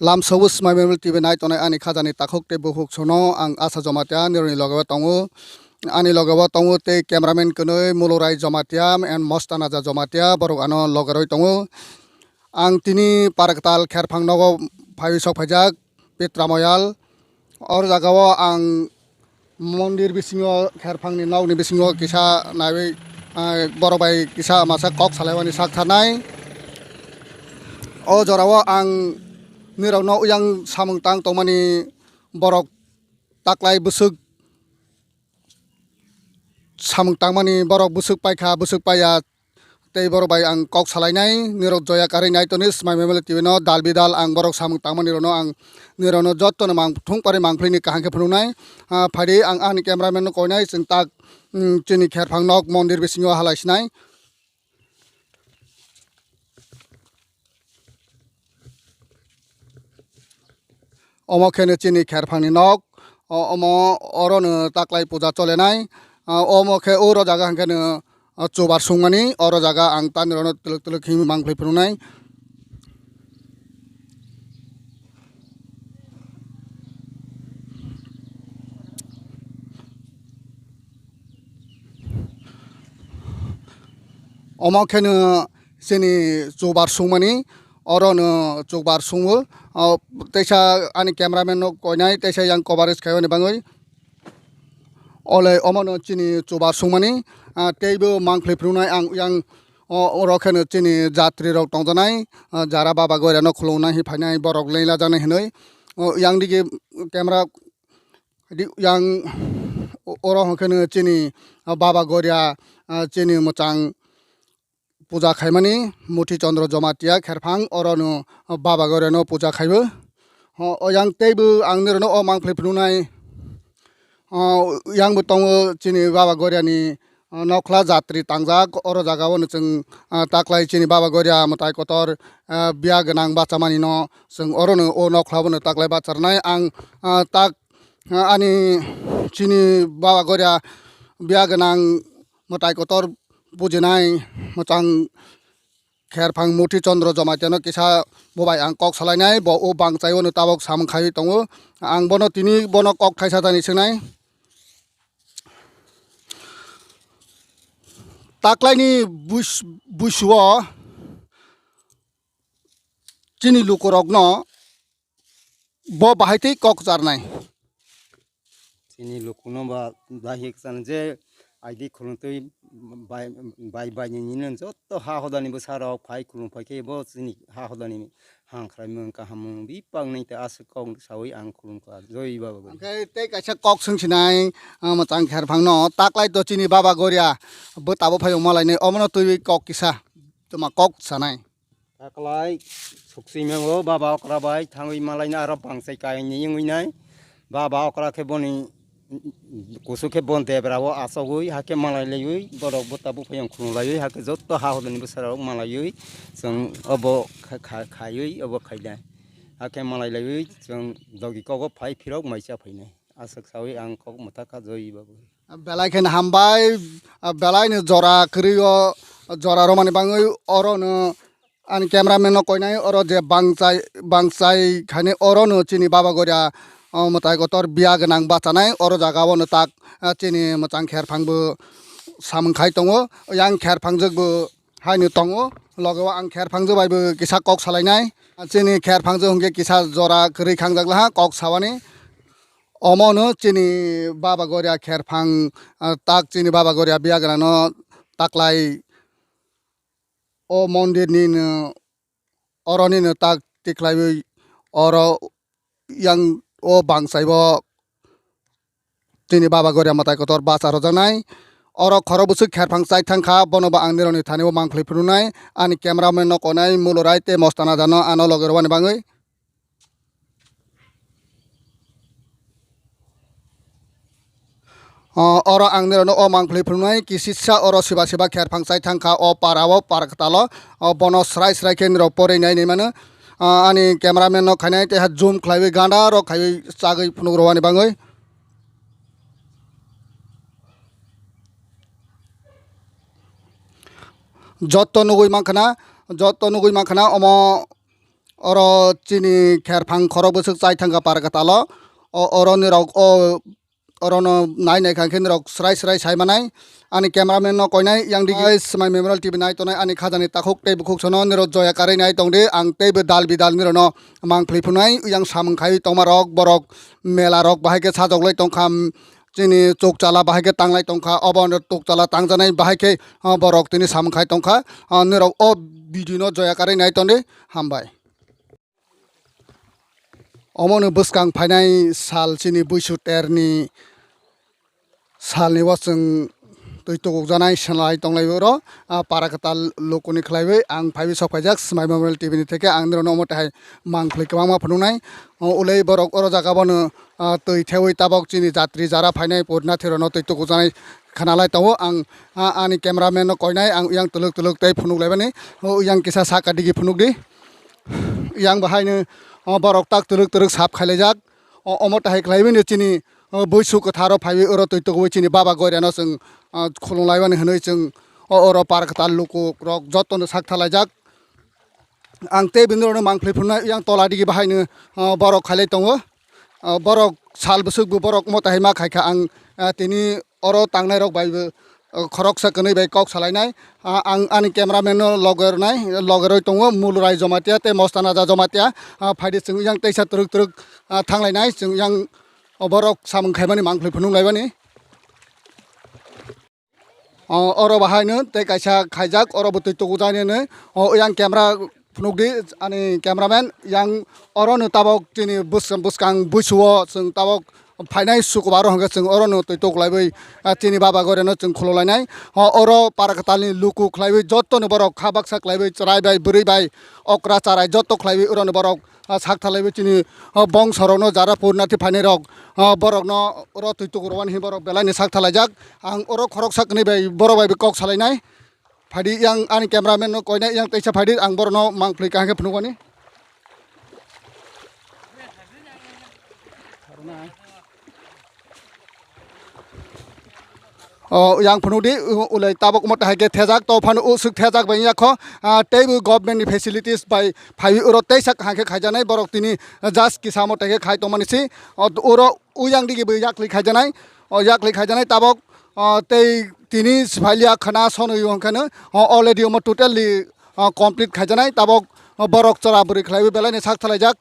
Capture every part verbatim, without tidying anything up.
Lamsao Smai Memorial T V nai tongnai ani khajani takhuk tei bukhuk sono ang Asa Jomatia nironi logeo tongo. Ani logeo tongo tei cameraman kwnwi Mulurai Jomatia and Mostanaja Jomatia borok ano logeroi tongo. Ang tini Parktal Kherphang nogo phaiwi sok phaijak Pitra Moyal. Oro jagao ang mondir bisingo, Kherphangni nokni bisingo kisa naiwi, ah, borok bai kisa masa kok salaimani sak tharnai. O jorao ang nirokno yang samung tang tongmani borok taklai bwswk samung tangmani, borok bwswk paikha, bwswk paiya, tei borok bai ang kok salainai, nirok joya karwi nai toni Smai Memorial T V no dal bidal ang borok samung tangmani rokno ang nirokno jotono mang thung pari mangphlini kaham khe phunuknai. Ah, phaidi ang ani cameraman no koinai chwng tak, mm, chini Kherphang nok mondir bisingo halai sinai. Omo khe no chini Kherphangni nok, o-, omo oro no taklai puja cholenai. Ah, omo khe oro jaga hwnkhe no, ah, chubar sungmani, oro jaga ang tanirokno twlwk twlwk himwi mangphlwi phunuknai. Omo khe no chini chubar sungmani, oro no chubar sungo. O, teisa ani cameraman no koinai, teisa yang coverage khaiyoni bagwi. Ole omo no chini chubar sungmani, ah, teibo mangphlwi phunuknai ang yang o, oro khe no chini jatri rok tongjanai, ah, jara Baba Goria no khulumnai hi phainai borok leila janai hinwi. O, yang digi camera di-, yang o-, oro hwnkhe no chini, ah, Baba Goria, ah, chini mwchang puja khaimani Muthi Chandra Jamatia Kherphang oro no Baba Goria no puja khaibo. O, o yang teibo ang nirokno o mangphlwi phunuknai. O, yang bo tongo chini Baba Goria ni, o, nokhla jatri tangjak oro jaga o no chwng, o, taklai chini Baba Goria mwtai kotor, o, biya gwnang bachamani no chwng oro no o nokhla bo no taklai bacharnai ang, o, tak, o, ani chini Baba Goria biya gwnang mwtai kotor bujinai mwchang Kherphang Muthi Chandra Jamatia no kisa bo bai ang kok salainai, bo o bangchai o no tabok samung khaiwi tongo. Ang bono tini bono kok thaisa thani swngnai. Taklaini buis-, buisuo chini lukurokno bo bahai tei kok charnai. Chini lukuno ba, ba hik san je aidi khulumtwi bai, bai, bai ni nini jotto ha hodani bwsarok phai khulum phai khe bo chini ha hodani hangkhrai mung kaham mung bipang nai te aswk kok sawi ang khulum kha. Joi Baba Goria. Hwnkhe tei kaisa kok swng sinai, ah, mwchang Kherphang no taklai to chini Baba Goria bo tabo phai wng malai nai omono twiwi kok kisa tuma kok sanai. Taklai suksui mengo baba okra bai thangwi malaina aro bangchai kaini wngwi nai. Baba okra khe boni kusu khe bon debra o achogwi hakhe malai laiwi borok bota buphai khulum laiwi hakhe jotto ha hodani bwsarok malaiwi chwng obo kha-, kha-, khaiwi obo khainai. Hakhe malai laiwi chwng dogi kogo phai phirok mai cha phainai. Aswk sawi ang kok mwthakha joi babu. Belai kheno hambai, belai no jora kwrwi o, jora romani bagwi oro no ani cameraman no koinai oro je bangchai, bangchai khainai oro no chini Baba Goria, o, mwtai kotor biya gwnang bachanai oro jaga o no tak, a, chini mwchang Kherphang bo samung khai tongo, yang Kherphang jwk bo hai no tongo, loge o ang Kherphang jwk bai bo kisa kok salainai, chini Kherphang jwk hwnkhe kisa jora kwrwi khangjak laha kok sawani. Omo no chini Baba Goria Kherphang, ah, tak chini Baba Goria biya gwnang no taklai o mondir ni no oro ni no tak tiklaiwi oro yang o bangchai bo chini Baba Goria mwtai kotor bacha rwjaknai. Oro khoro bwswk Kherphang chai thangkha, bono bo ang nirokni thani o mangphlwi phunuknai. Ani cameraman no konai Mulurai tei Mostana jano ano loge rwani bagwi. O, oro ang nirokno o mangphlwi phunuknai kisisa oro siba siba Kherphang chai thangkha o para o para kwtalo, o bono srai srai khe nirok porwi nai nai mano. O, ani cameraman no khainai tei ha zoom khlaiwi ganda rok khaiwi chagwi phunuk rwani bagwi. Jotto nugwi mankha na, jotto nugwi mankha na omo Oro chini kherphang khorok bwswk chai thangkha para kwtalo. O, oro nirok o, orono nai nai kha khe nirok srai srai sai manai. Ani cameraman no koinai yang digi. Guys, Swmai Memorial T V nai tongnai ani khajani takhuk tei bukhuk sono nirok joya karwi nai tongdi. Ang teibo dal bidal nirokno mangphlwi phunai yang samung khai tongma rok borok mela rok bahai khe sajok lai tongkha. Chini chukchala bahai khe tanglai tongkha, obo no chukchala tangjanai bahai khe, ah, borok tini samung khai tongkha. Ah, nirok o video no joya karwi nai tongdi, hambai. Omo no bwskang phainai sal chini buisu terni salni o chwng twi tukukjanai swnlai tonglaio oro, ah, para kwtal lukuni khlaiwi ang phaiwi sok phaijak Swmai Memorial T V ni theke ang nirokno omo tahai mangphlwi kwbangma phunuknai. O ulei borok oro jaga bono ah, twi thewi tabok chini jatri jara phainai purna thirano twi tukujanai khanalai tongo. Ang, ah, ani cameraman no koinai ang yang twlwk twlwk tei phunuk laibani. O yang kisa saka digi phunuk di. Yang bahaino, ah, borok tak twlwk twlwk sap khailaijak. O, omo tahai khlaiwi no chini, ah, buisu kwtharo phaiwi oro twi tukuwi chini baba goirano chwng, ah, khulum laibani hwnwi chwng o oro par kwtal luku rok jotono sak thalaijak. Ang tei bini rokno mangphlwi phunuknai yang tola digi bahaino, ah, borok khailai tongo. Ah, borok sal bwswk bo borok omo tahai ma khaikha ang, ah, tini oro tangnai rok bai bo, ah, khoroksa kwnwi bai kok salainai. Ah, ang ani cameraman no loge rwnai, loge rwi tongo Mulurai Jomatia tei Mostanaja Jomatia. Ah, phaidi chwng yang teisa twrwk twrwk, ah, thanglainai chwng yang, oh, borok samung khaimani mangphlwi phunuk laibani. O, oro bahaino tei kaisa khaijak, oro bo twi tukujaknai hwnwi. O, yang camera phunukdi, ani cameraman, yang oro no tabok chini bwskang, bwskang buisuo chwng tabok phainai sukubaro hwnkhe chwng oro no twi tukulaiwi, ah, chini baba goirano chwng khululainai. O, oro para kwtalni luku khlaiwi jotono borok kha baksa khlaiwi chwrai bai, bwrwi bai, okra charai joto khlaiwi oro no borok ah, sak thalaiwi chini, ah, bongso rokno jara purna thwi phainai rok, ah, borokno oro twi tukurwani hinwi borok belai ni sak thalaijak. Ang oro khoroksa kwnwi bai borok bai kok salainai. Phaidi yang ani cameraman no koinai yang teisa phaidi ang borokno mangphlwi kaham khe phunukmani. O, yang phunukdi, u-, ulai tabok omo tahai khe thejak, to phano usuk thejak bai yakho, ah, teibo government ni facilities bai phaiwi oro teisa kaham khe khaijaknai borok tini, ah, just kisa omo tahai khe khai tongmani si, o, oro uyang digi bo yakli khaijaknai, o, yakli khaijaknai tabok, ah, tei tini siphailiya khwna sonwi hwnkheno, o, already omo totally, ah, complete khaijaknai tabok, o, borok chora bwrwi khlaiwi belai ni sak thalaijak.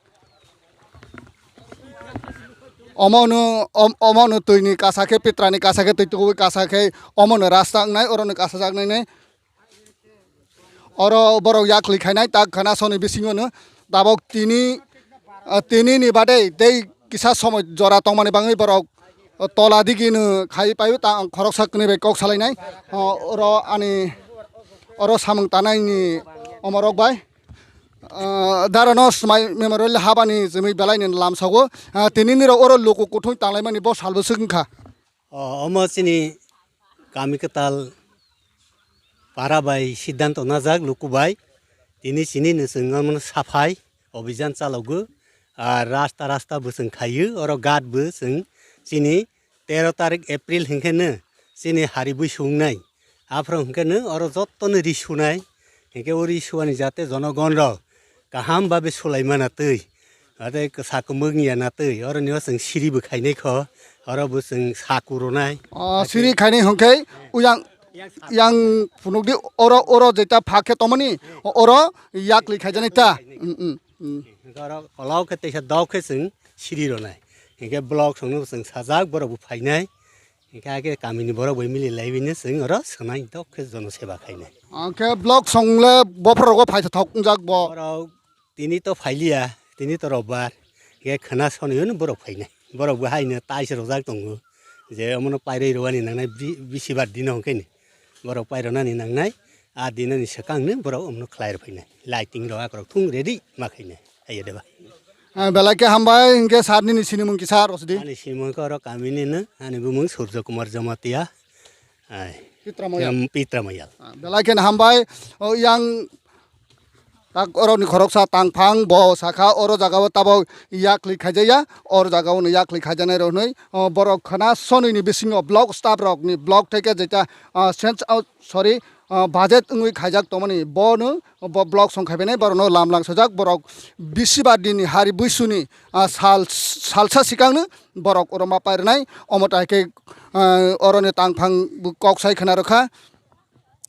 Omo no, om-, omo no twi ni kasa khe, pitra ni kasa khe, twi tukuwi kasa khe, omo no rasta wngnai, oro no kasa jak nai nai. Oro borok yakli khainai, tak khana soni bisingo no tabok tini, ah, tini ni badei tei kisa somoi jora tongmani bagwi borok tola digi no khai paio, ta khoroksa kwnwi bai kok salainai. O, oro ani, oro samung tanai ni omorok bai. Ah, Dara no Swmai Memorial habani jemui belai ni lamsago. Ah, tini nirok oro luku kuthung tanglaimani bo salbo swk wngkha. O, omo chini kami kwtal para bai siddhanto najak luku bai. Tini chini no chwng omo saphai obhijan chalogo. Ah, rasta rasta bo chwng khaio, oro ghat bo chwng chini tero tarik April hinkhe no chini hari bui sungnai. Aphuru hinkhe no oro jotono ri sunai. Hinkhe o ri suani jate jonogon rok kaham babe sulai mana twi. Ate kwsa kwmwk wngya na twi. Oro ni o chwng siri bo khainai kho. Oro bo chwng saku rwnai. O, siri khainai hinkhe uyang yang phunukdi oro, oro jeta phak khe tongmani oro yakli khaijaknai ta. Mm, mm, mm. Oro kolok khe teisa dok khe chwng siri rwnai. Hinkhe block songno chwng sajak borok bo phainai. Hinkhe ake kamini borok bai mili laiwi no chwng oro swnai dok khe jono seba khainai. Hinkhe block song le bophor rogo phaitha thok wngjak bo. Borok tini to phailiya, tini to robbar. Hinkhe khwna sonwi no borok phainai. Borok bo haino tais rojak tongo. Je omono pairwi rwani nangnai bi-, bisibar dino hinkhe ni. Borok pairwnani nangnai. A dinani swkang no borok omono khlai rw phainai. Lighting rok akorok thung ready ma khainai. Ayo deba. Ah, belai khe hambai, hinkhe sir nini sinimung kisa rosdi. Ani sinimung khe oro kamini no, ani bumung Surjo Kumar Jamatia. Ai. Pitra Moyal. Em, Pitra Moyal. Ah, belai khe hambai, o yang tak oro ni khoroksa tangphang bo sakha oro jaga o tabok yakli khaijakya, oro jaga o no yakli khaijaknai rok hinwi, o borok khwna sonwi ni bisingo block staff rok ni block theke jeta, ah, sense out, sorry, ah, budget wngwi khaijak tongmani, bono bo block song khaibainai, borokno lam lang sojak, borok bisibar dinni hari buisuni, ah, sal, salsa sikangno borok oro ma pairwnai, omo tai khe, ah, oroni tangphang kok sai khna rwkha.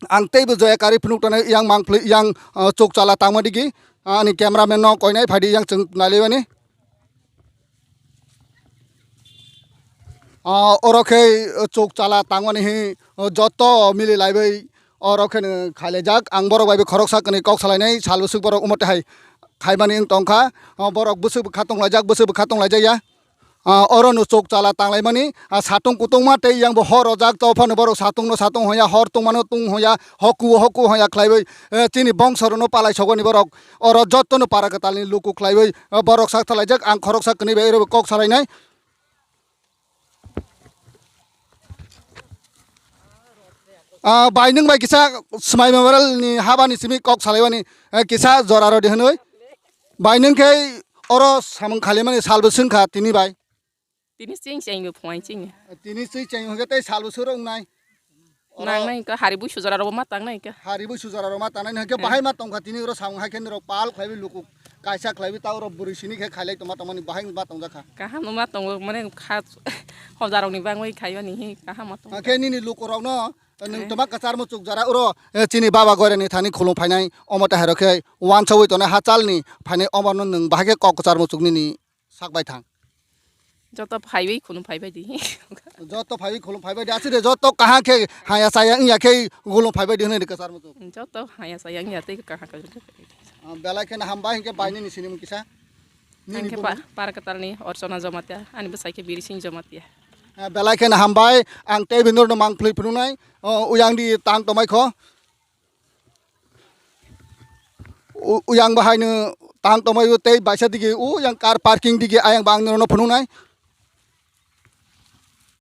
Ang teibo joya kari phunuk tongnai yang mangpli yang, ah, chuk chala tangma digi, ani cameraman no koinai phaidi yang chwng nailaimani. Ah, oro khe, uh, chuk chala tangmani hi, uh, joto mili laibai oro khe no khailaijak. Ang borok bai bo khoroksa kwnwi kok salainai sal bwswk borok omo twi hai khaimani wng tongkha. Ah, borok bwswk bwkha tonglaijak, bwswk bwkha tonglaijak ya. Ah, oro no chuk chala tanglaimani, ah, satung kutung ma tei yang bo hor rojak, to phano borok satung no satung hoya, hor tungmano tung hoya, hoku hoku hoya khlaiwi, eh, chini bongso rok no palai sogoni borok. Oro joto no para kwtal ni luku khlaiwi, eh, borok sak thalaijak, ang khoroksa kwnwi bai oro bo kok salainai. Ah, bai nwng bai kisa Swmai Memorial ni habani simi kok salaimani, eh, kisa jora rodi hwnwi. Bai nwng khe oro samung khalimani sal bo swngkha tini bai. Tini cheng cheng bo phuaing cheng. Tini cheng cheng hwnkhe tei sal bo swrwng nai. Oro nangnai ka hari bui sujara rok ma tangnai ka. Hari bui sujara rok ma tangnai hwnkhe bahai ma tongkha tini oro samung hai khe norok pal khlaiwi luku kaisa khlaiwi ta oro bwrwi sini khe khailai tongma tongmani bahai ma tongjakha. Kaham no ma tongo mane kha hojarok ni bangwi khaimani hi kaham ma tongo. Hwnkhe nini luku rokno nwng toma kwchar muchuk jora oro, eh, chini baba goirani thani khulum phainai omo tei hai rok khe uansawi tongnai hachal ni phainai omo no nwng bahai khe kok kwchar muchuk nini sak bai thang. Joto phaiwi khunu phaibai di. Joto phaiwi khulum phaibai di. Aswk de joto kaham khe haya chaya wngya khe khulum phaibai di hwnwi de kwchar muchuk. Joto haya chaya wngya tei kaham khe. Ah, belai kheno hambai hinkhe bai nini sinimung kisa. Nini Ang khe bumung? Pa-, Para Kwtalni Orchona Jamatia, ani bwsai khe Birising Jamatia. Ah, belai kheno hambai, ang tei bini no mangphlwi phunuknai. Oh, uyang di tang tongmai kho. U-, uyang bahai no tang tongmai o tei baisa digi uyang car parking digi ayang bang no phunuknai.